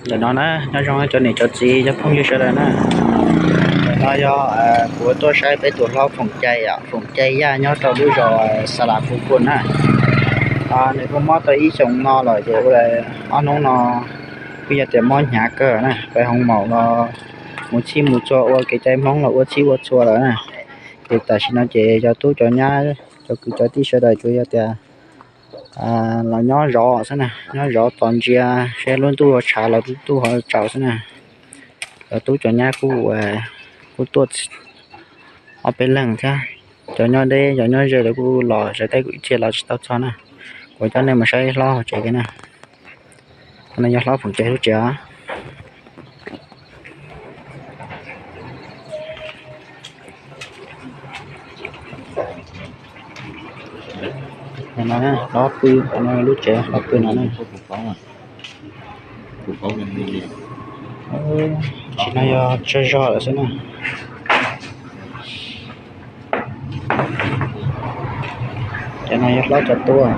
Ntawm no na, nyob zoo cov niam cov txiv cov phooj ywg sawv daws na. Ntawm no yog kuv tuaj saib peb tus hlob Foom Cai, Foom Cai Yaj nyob rau lub zos Xa Las Phu Kuj na. Nws kuj mob tau ib xyoos no lawm ces ua ob hnub no kuj yog tias mob hnyav kawg na, peb hoo maum los mus txhij mus txhua ua kev cai Hmoob los ua txhij ua txhua lawm na. Ces tam sim no ces cov tub cov nyab cov kwv cov tij sawv daws tsuas yog tias los nyob zov xwb na, nyob zov tos ntsia seb lub ntuj ua tshav los lub ntuj ua tsaus xwb na. Cov tub cov nyab kuj, kuj tuaj ob peb leeg thiab, cov nyob deb cov nyob ze lawv kuj los, sawv daws kuj ib txhia los tsis tau txog na. Kuv coj nej mus saib hlob hauv tsev kiag na. Qhov no yog hlob Foom Cai lub tsev os. Hlob pw, qhov no lub tsev hlob pw no na. Tsev no yog tsag zog lawm xwb na. Cov no yog hlob cov tuaj,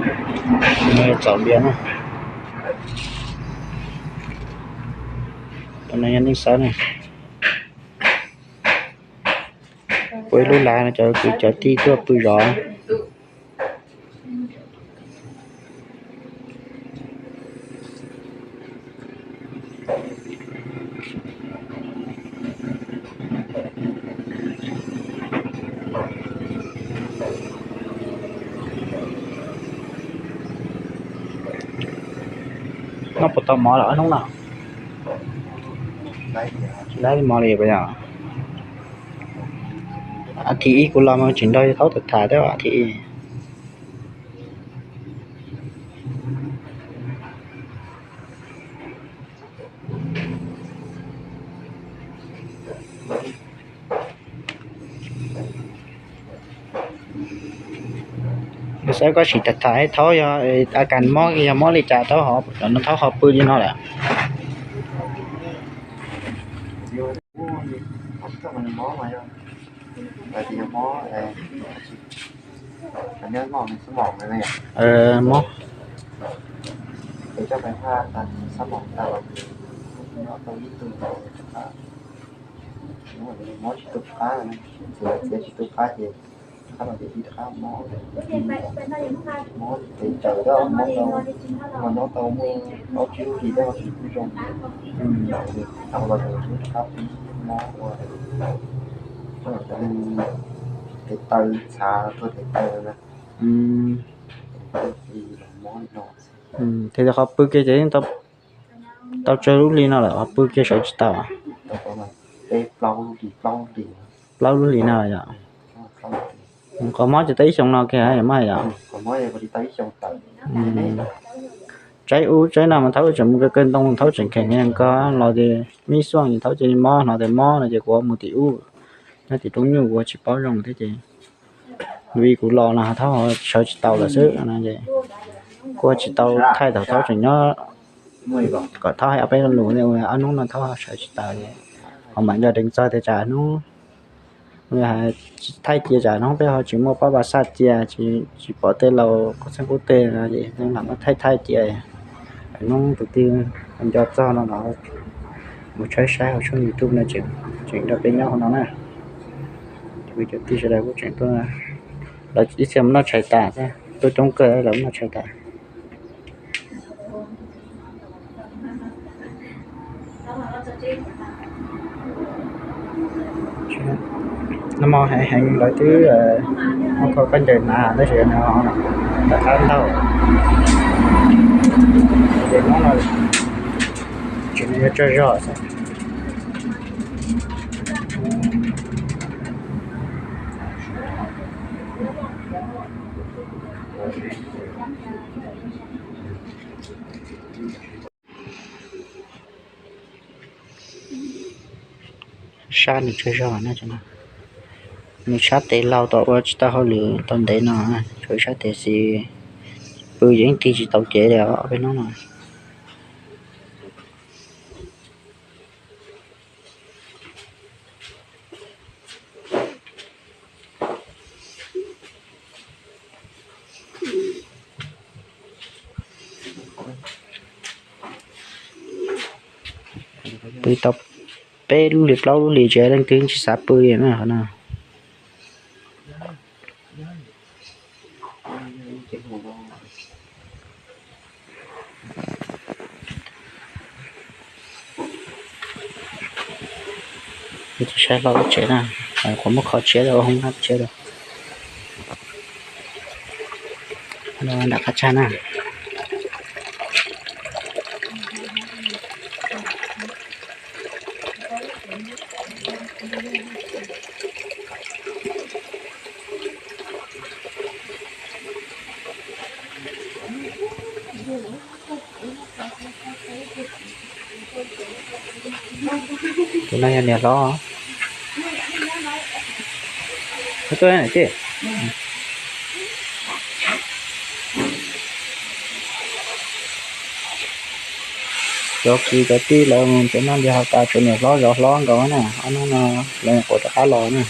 no yog txaus npias na. Cov no yog neej xawb na. Puab ib lub lav no cov kwv cov tij tuaj pw zov. Noj puas tau mov lawm ob hnub no? Tsis laib mov li puas yog? As thiv ib kuv los mas tseem nrog yawg Thaub tham tham thiab as thiv ib. Yog xav koj sim tham tham Thaub yog a kas mob yog mob li cas Thaub ho, no Thaub ho pw li no lawm. Mob. Tes taw txhav tuaj tes taw na. Tes taw. Tes taw qhov pw kiag ces yeej tau tsawg lub hli no lawm, qhov pw kiag sawv tsis tau. Plaub lub hlis no yom. Qhov mob ces tau ib xyoos no kiag yom, mob yom. Tsaib ub tsaib no mas thaub tseem mus kawg kawg ntoo, thaub tseem kheev kheev ko los ces me xuaj ces thaub cia li mob, hnov tias mob no ces kuv mus tim ub, nyob tim rooj nyuj kuv tsis paub zoo thiab ces vim kuv los no thaub sawv tsis tau lawm xwb no es kuv tsis tau thaij thaum thaub tseem nyob kom thaub hais ob peb lo lus, ob hnub no thaub sawv tsis tau es ho mam nco deev txog tias tsam hnub thaij cia tsam hnub peb ho tsis muaj pab pas xaj cia, tsis pom tej laus qub txeeb qub teg no es lam muab thaij thaij cia. Hnub tus twg nco txog no los mus tshawb saib hauv tshooj YouTube no, tseem nrog peb nyob hauv no na. Cov kwv cov tij sawv daws kuj tseem tuaj, lawv ib txhia mus noj tshais tas thiab, tuaj coob kawg lawv mus noj tshais tas. Nag hmo heev heev lawv twb muab koj koj ncaws hnav tab sis nws rov qab ntau. Ces hnub no tseem yuav tsawg zog xwb. Sab nws tsawg zog na, nws sab tes laus tom ua tsis tau hauj lwm tau ntev no, tshuav sab tes xis pw yeej tig tsis tau cev li os peb hnub no. Pw tau peb lub hlis plaub lub hlis ces leej twg tsis xav pw li na qhov no. Tus saib hlob lub tsev na, qhuav muab kho tshiab rau hoob nab tshiab rau. Nram qab tshaj na. Tus no yog niam hlob. Tuaj na tij. Cov kwv cov tij lawv mus nrhiav noj nrhiav haus tas, tshuav niam hlob zov hlob nkaus na, ob hnub no lawv nyuam qhuav rov qab los na.